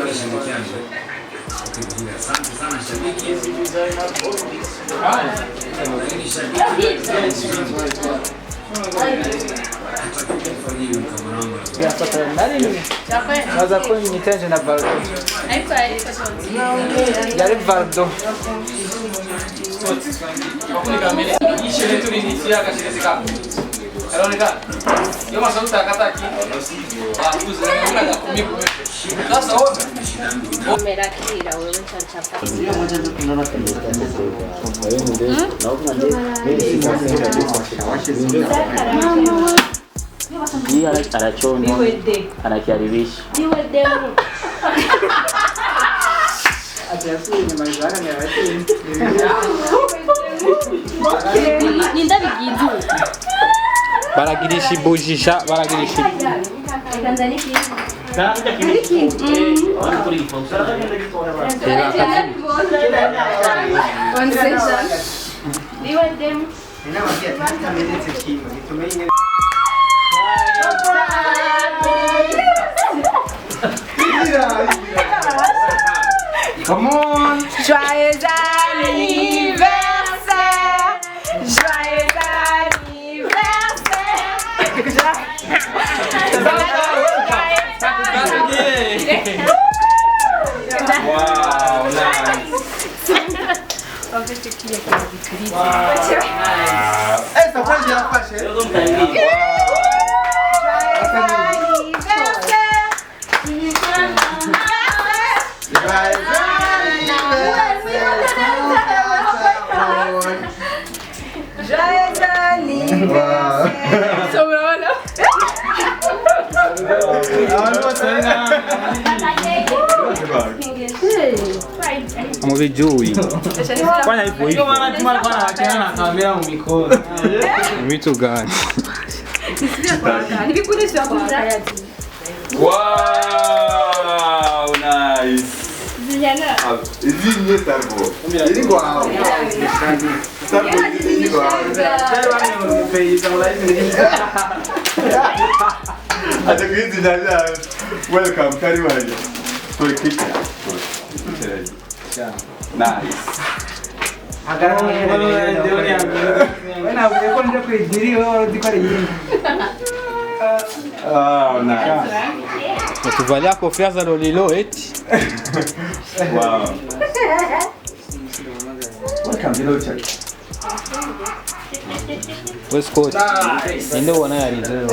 Shirikiano. Okay, asante sana shabiki. Lakini shabiki Baza ko imitenje na Valdo. Yari Valdo. Anachonwa, anakiharibisha. Baragirisha ibujisha, baragirisha. Come on! Joyeux anniversaire! Joyeux anniversaire! Wow, nice! Joyeux anniversaire! Amuvijui. Fanya hivyo hivyo. Vitu gani? Wow, nice. Welcome, karibu. Nice. Oh, nice. Utuvalia kofia za Lolilo eti. Wow. Welcome, hello check. West Coast. Ninde ubona yarize rero?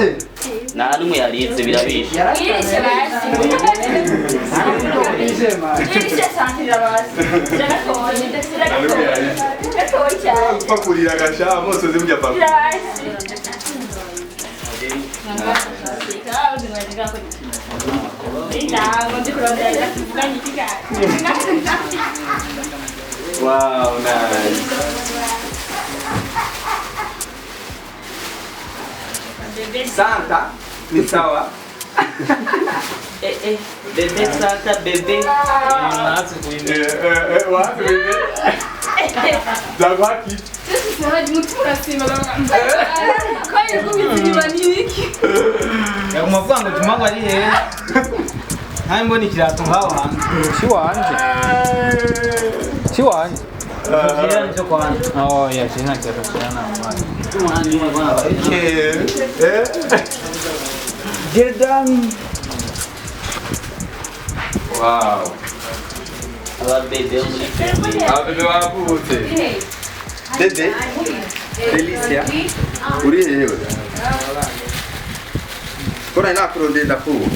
Nta n'umwe yarize birabishe. Pakurira gasha mose zimujya paku. Wow, nice. Santa, ni sawa. Bebe Santa, bebe. Wapi bebe? Zawaki. Yakumavuga ngo tumagwa ari hehe? Nta mbona ikirato ngaho hanze. Chiwanje. Chiwanje. Oh yeah, china kirato chana. Okay. Jedan. Wow. Ababebe muri filime. Ababebe bavutse. Dede. Delicia. Uri hehe? Kora nakurondera ndakubu.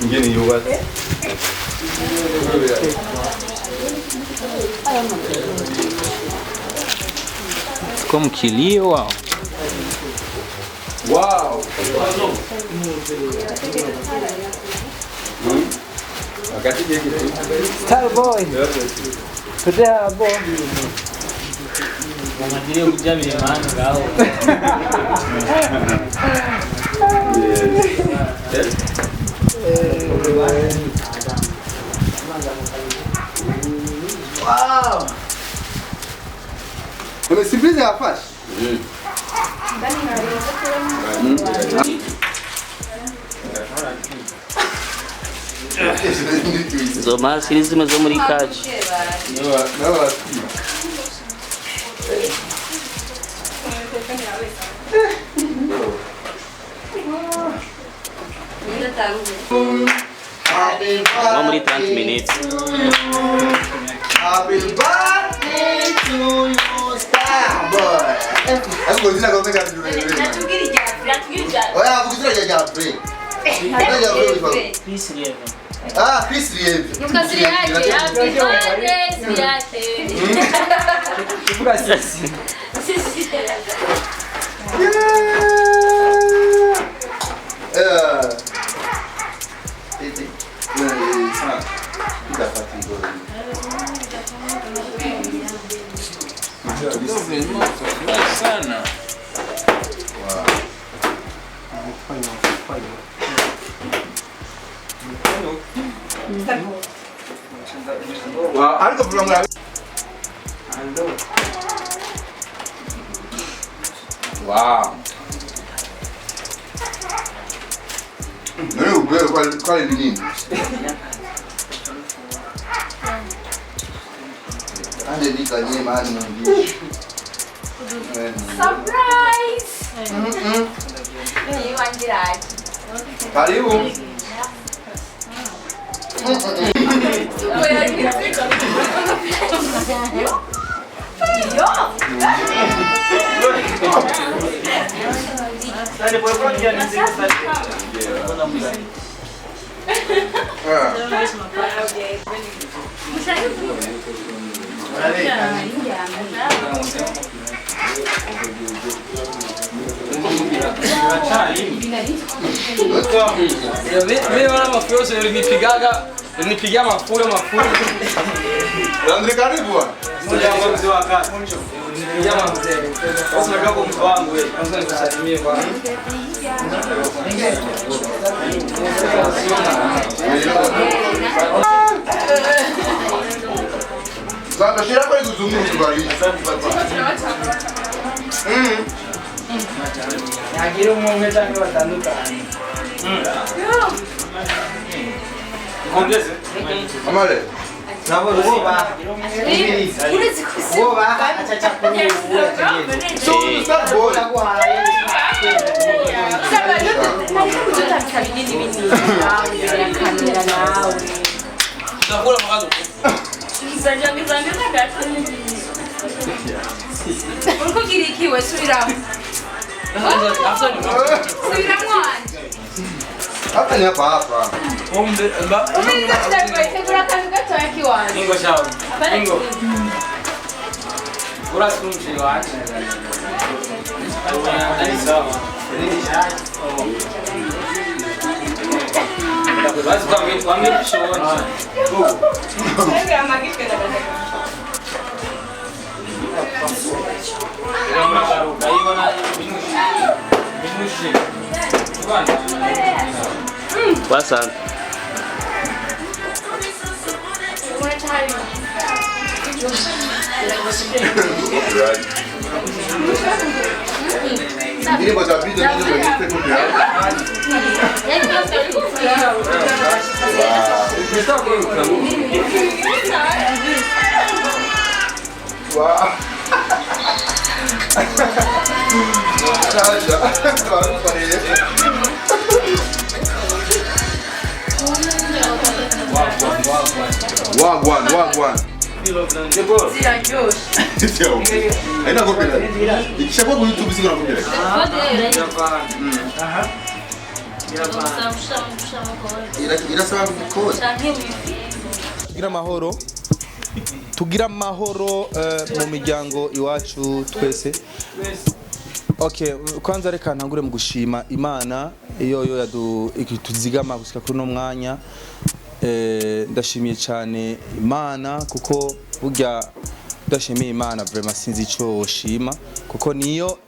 Ingene yubatse. Siko mkilio wao. Wow. Star boy. Today boy. Mumagire kuja birimani ngaho. Yes. Wow. Izo maski ni zimwe zo muri kaci. Nko muri 30 minutes. Happy birthday to you, star boy. Ariko izina ryawe rya Oya, vuga izina rya Frey. Izina rya Frey witwa. Chris Lieve. Ah, Chris Lieve. Happy birthday, Siriate. Kuvuga sisi. Yeah. Sana. Wow. Ariko vuga ngo Wow. None ubwo kwari binini. Ande nikanye mani ngi. Surprise! Niwangiraje. Karibu. Mimi wana mafuyo nilipigaga nilipigia mafuyo mafuyo. Andri karibu bwana. Mmoja mzee wa kazi. Nilipigia mzee. Sasa nataka kwa mtu wangu wewe. Kwanza nikusalimie bwana. Sasa shira kwa kuzungumza kwa hii. Yagira umwe cyangwa batandukanye. Ongeze. Amale. Woba. Woba achacha kuri uwo ategereje. So start boy. Ndaguhaye. Tutakula mkazo. Urikugira iki we subiramo. Subiramo wanje. Hapa ni hapa hapa. Ombe ba. Umiriza cyane tegura akantu gatoya kiwanje. Ingo shawo. Ingo. Ura sumshi wanje. Ari sawa. Basi kwa mimi kwa mimi shoni. Wasante. Indirimbo za video nizo zifite copyright. Wow. Chacha. Wagwan, wagwan. Haina copyright. Ikishakuwa kwa YouTube siko na copyright. Irasaba gukora. Tugira amahoro. Tugira amahoro mu miryango iwacu twese. Okay, kwanza reka ntangure mu gushima Imana iyo yo yadu ikituzigama gushika kuri no mwanya. Ndashimiye cyane Imana kuko burya ndashimiye Imana vraiment sinzi ico woshima kuko niyo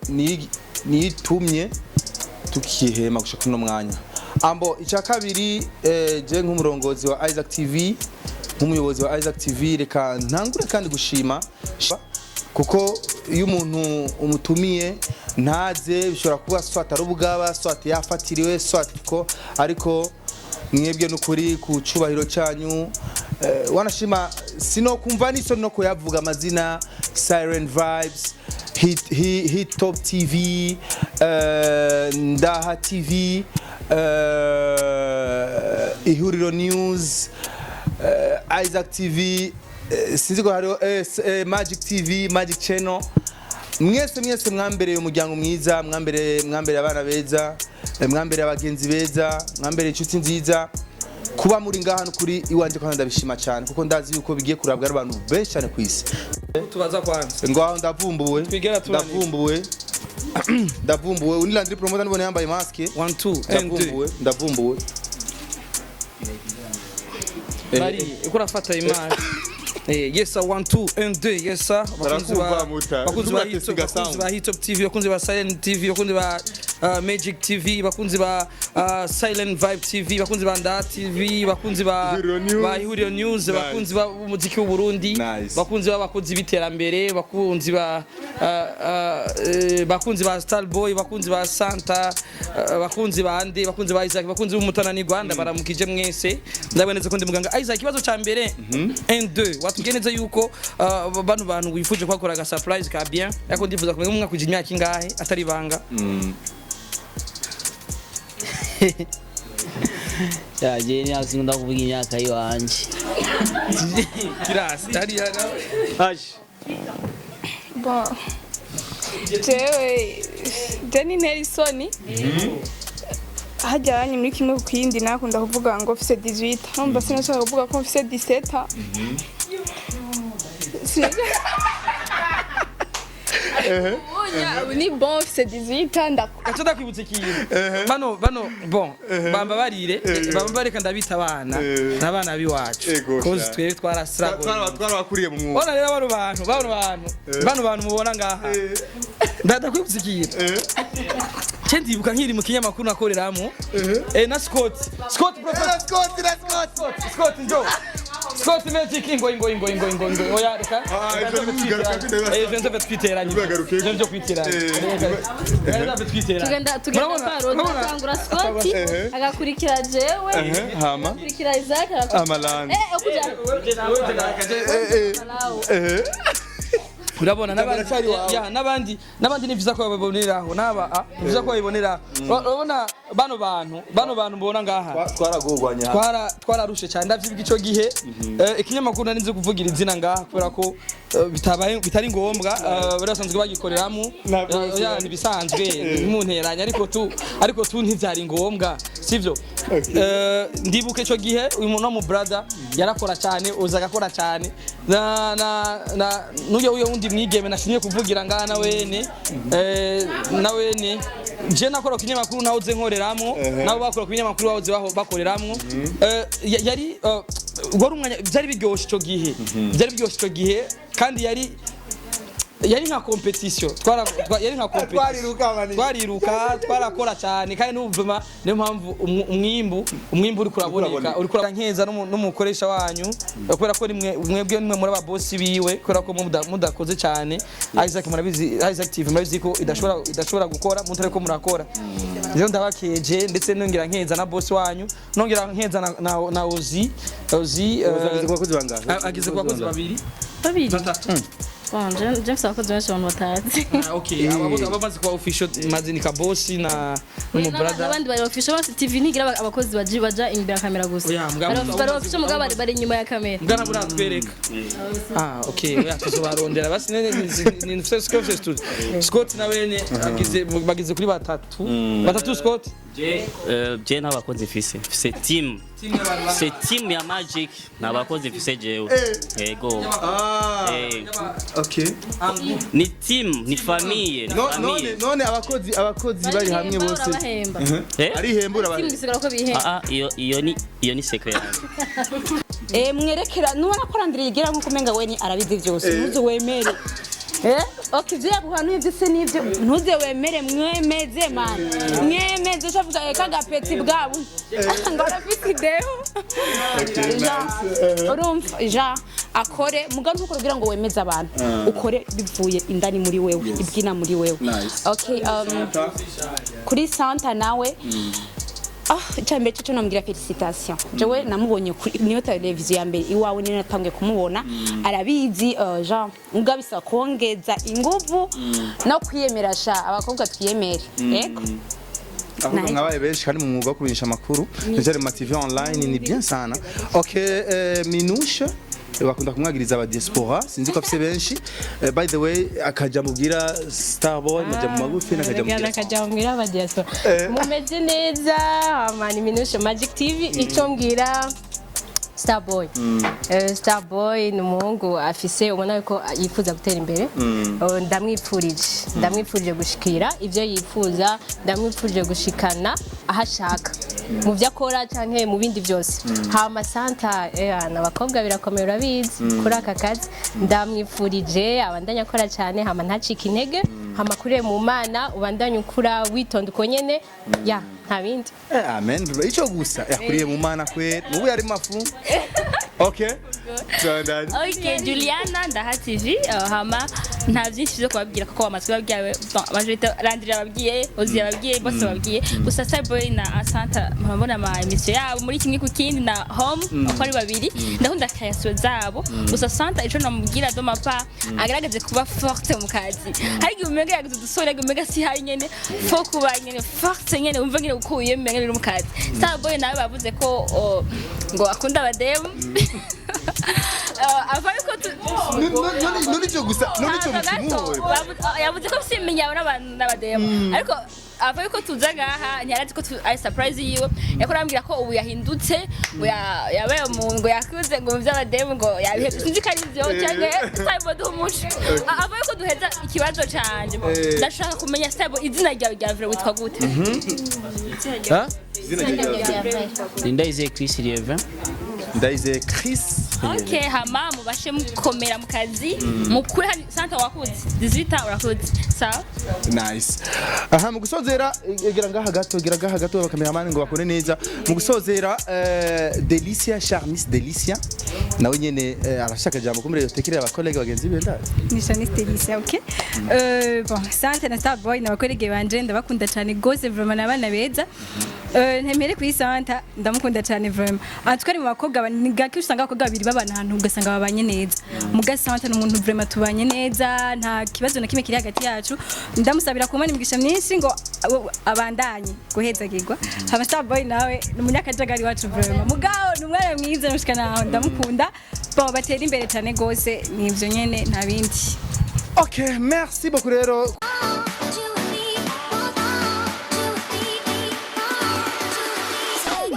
nitumye tukihema gushika kuri no mwanya. Ambo icya kabiri je nk'umurongozi wa Isaac TV, nk'umuyobozi wa Isaac TV reka ntangure kandi gushima Kuko iyo umuntu umutumiye ntaze, bishobora kuba swat ari ubugaba, swat yafatiriwe, swat ko, ariko mwebwe n'ukuri ku cubahiro cyanyu, wanashima sino kumva n'isoni no kuyavuga amazina: Siren Vibes, Hit Top TV, Ndaha TV, Ihuriro News, Isaac TV, sinzi ko hariho Magic TV, Magic Channel. Mwese mwese mwambereye umuryango mwiza, mwambereye abana beza, mwambereye abagenzi beza, mwambereye inshuti nziza. Kuba muri ngaha kuri iwanje kandi ndabishima cyane, kuko ndazi yuko bigiye kurabwa n'abantu benshi cyane ku isi. Tubaza kwanza. Ngaho ndavumbuwe. Twigera tunanirwa. Ndavumbuwe, ndavumbuwe. Undi Landry Promoter nibone yambaye maske. 1 2 1 2. Ndavumbuwe, ndavumbuwe. Bari uko urafata imari. Yes sir, 1 2 1 2, yes sir. Bakunzi ba Barakumva, muta. bakunzi ba Ntuma Hit Top, testinga bakunzi sound. ba Hit Top TV, bakunzi ba Silent TV, bakunzi ba Magic TV, bakunzi ba Silent Vibe TV, bakunzi ba Nda TV, bakunzi ba Ihuriro News. ba Ihuriro News, Nice. bakunzi ba umuziki w'u Burundi, Nice. bakunzi b'abakozi b'iterambere, bakunzi ba bakunzi ba Star Boy, bakunzi ba Santa, bakunzi ba Ande, bakunzi ba Isaac, bakunzi b'umutanani Rwanda, baramukije mwese. Ndabonetse ko ndi muganga Isaac. Ikibazo ca mbere, 1 2, watubwiye neza yuko bano bantu wifuje kwakora aga surprise ka bien, ariko ndifuza kumenya umwaka kugira imyaka ingahe, atari ibanga. Yaje nyasinda kuvuga imyaka yiwanje. Kirasi hariya nawe. Aje. Bon, jewe je ntera isoni hajya muri kimwe ku yindi, nakunda kuvuga ngo mfise 18, numva sinashaka kuvuga ko mfise 17. Ubunya ni bon, mfise 18, ndakura. Gato ndakwibutsa ikintu. Bano bon, bamba barire, bamba bareka, ndabita abana n'abana b'iwacu. Ego, cause sha. twebwe twarasiragoye. Twarabakuriye mu mwuga. Bona rero bano bantu mubona ngaha, ndakwibutsa ikintu. Ce ndibuka nkiri mu kinyamakuru nakoreramo na Scott Prophet. Scott, Scott. Scott, njo Scott Magic, ingo ingo ingo ingo ingo ingo, oya reka. Ah, ivyo ntibigaruka, Ivyo nzove twiteranye. Ntibigaruke. Ivyo nvyo kwiteranya. Reka nzove twiteranye. Tugenda Murabona? twarota. Murabona? Atangura Scott, agakurikira jewe, Hama agakurikira Isaac, agakurikira Amalandi. Okuja Malawi. Urabona n'abandi Biracyari wawe. ya, n'abandi ni vyiza ko babiboneraho n'aba, ni vyiza ko babiboneraho. Urabona bano bantu mubona ngaha, Twaragogwanya. Twararushe cyane, ndavyibuka ico gihe. Ikinyamakuru nari nzi kuvugira izina ngaha kubera ko bitabaye bitari ngombwa, bari basanzwe bagikoreramo. Ntabwo Ya, ntibisanzwe ntimunteranya, ariko tu ntivyari ngombwa, sivyo? Ndibuka ico gihe uyu muntu mu brother yarakora cyane, uza agakora cyane na n'uyo uyo wundi mwigeme nashimye kuvugira ngaha na wene, na wene je nakora ku kinyamakuru nahoze nkoreramo, nabo bakora ku binyamakuru bahoze bakoreramwo. Yari wari umwanya byari biryoshe ico gihe, byari biryoshe ico gihe, kandi yari nka competition, yari nka competition. Twariruka mani. Twariruka, twarakora cyane, kandi n'ubuvuma niyo mpamvu umwimbu uri kuraboneka, uri kuraboneka. Nkeza n'umukoresha wanyu, kubera ko nimwe mwebwe nimwe muri ababosi biwe, kubera ko mudakoze cyane, Isaac murabizi, Isaac TV murabizi ko idashobora gukora mutari ko murakora. Rero ndabakeje, ndetse nongera nkeza na boss wanyu, nongera nkeza na Ozi. Ageze ku bakozi bangahe? Ageze ku bakozi babiri. Babiri. Batatu. Bon, je mfise abakozi benshi abantu batazi. Ah, okay, abamaze kuba official maze ni kabosi na n'umubrother. N'abandi bari official bose. TV ntigira abakozi baja imbere ya kamera gusa. Oya, mugabo- Bari official, mugabo bari inyuma ya kamera. Mbwana buratwereka. Ah, okay, oya tuzobarondera basi nene ni Scott studio. Scott na wene agize bagize kuri batatu. Batatu Scott. Je nta bakozi mfise team. Mfise team ya Magic, nta bakozi mfise jewe, yego. Ah, okay. Ni team, ni famille, ni No, none famille. none abakozi bari hamwe bose. Urabahemba? Eh? Arihembura Team bari. bisigura ko bihemba. Ah, ah, iyo ni secret yanjye. Mwerekera nubona ko Landry yigira nkuko umenga we ni arabizi byose, ntuze wemere. Okay, ibyo yaguhanuye byose nibyo, ntuze wemere, mwemeze man, mwemeze ushavuga kagapeti bwabo ngo arafite ideo. Ja, urumva ja Akore, muga ntukore kugira ngo wemeze abantu, ukore bivuye indani muri wewe, ibyina muri wewe. Nice. Okay, kuri Santa nawe, icya mbere cyo namubwira félicitation. Jewe namubonye kuri niyo televiziyo ya mbere iwawe, niyo natangiye kumubona, arabizi. Jean mbwa bisaba kongeza inguvu no kwiyemera sha, abakobwa twiyemere, yego. Ahubwo Nice. mwabaye benshi kandi mu mwuga wo kumenyesha amakuru, ndetse mu ma TV online, ni bien sana. Okay, Minouche bakunda kumwagiriza aba diaspora, sinzi ko afise benshi. By the way, akaja mubwira Starboy maja mu magufi nakaja mubwira. Akajya mubwira aba diaspora mumeze neza. Amani Minushe, Magic TV. Icyo mbwira Starboy, Starboy ni umuhungu afise, ubona ko yifuza gutera imbere. Ndamwipfurije gushikira ibyo yifuza, ndamwipfurije gushikana aho ashaka mu byo akora canke mu bindi byose. Hama Santa, abakobwa birakomeye, urabizi kuri aka kazi. Ndamwipfurije abandanya akora cyane, hama ntacike intege, hama kurire mu Mana, ubandanye ukura witonda uko nyene, ya nta bindi. Amen. Ico gusa yakuriye mu Mana kwe mubu yari mafu. Okay. Twandanye. Ok, Juliana Ndaha TV. Hama nta byinshi byo kubabwira kuko bamaze kubabwira. Bon, majorité Landry ababwiye, Ozi ababwiye, bose babwiye. Gusa Starboy na Asanta murabona ama émission yabo muri kimwe ku kindi na Home uko ari babiri, ndakunda création zabo. Gusa Santa, ico namubwira de ma part, agaragaze kuba forte mu kazi. Hari igihe umenga yagize udusore, umenga si hari nyene fo kuba nyene forte nyene, umva nyene uko wiyemera nyene uri mu kazi. Starboy nawe bavuze ko, oh, ngo akunda abademu. Ava yuko None icyo gusa, none icyo mukimuhore. Yavuze ko simenya n'abantu n'abademu, ariko ava yuko tuza ngaha ntiyarazi ko ari surprise yiwe. Yakora arambwira ko ubu yahindutse, ngo yabaye umuntu, ngo yakuze, ngo mu by'abademu ngo yabihebye. Sinzi ko ari byo cyane. Starboy, duha umuco. Ava yuko duheza ikibazo canje, ndashaka kumenya, Starboy, izina ryawe rya vrai witwa gute? Ha? Ni Ndayizeye Chris Lievin. Ndayizeye Chris. Okay, hama mubashe mukomera mu kazi mukure. Santa wakuze 18, urakuze, sawa. Nice. Aha mu gusozera, egera ngaha gato, egera ngaha gato abakameramani ngo bakore neza. Mu gusozera, Delicia Charmis, Delicia nawe nyene arashaka jambo kumure yotekerera abakolege bagenzi be ndazi. Ni Shanice Delicia, ok. Bon, Sante na Starboy ni abakorege banje, ndabakunda cyane gose vraiment, ni abana beza. Ntemere kuri Santa, ndamukunda cyane vraiment. En tout cas, ni mu bakobwa ni gake usanga abakobwa babiri babana ahantu ugasanga babanye neza. Muga Santa ni umuntu vraiment tubanye neza, nta kibazo na kimwe kiri hagati yacu. Ndamusabira kumana imigisha myinshi ngo abandanye guhezagirwa. Hama Starboy nawe ni umunyakajagari wacu vraiment. Mugabo ni umwana mwiza mushika naho ndamukunda. Bon, batera imbere cyane gose, ni ivyo nyene, nta bindi. Okay, merci beaucoup rero.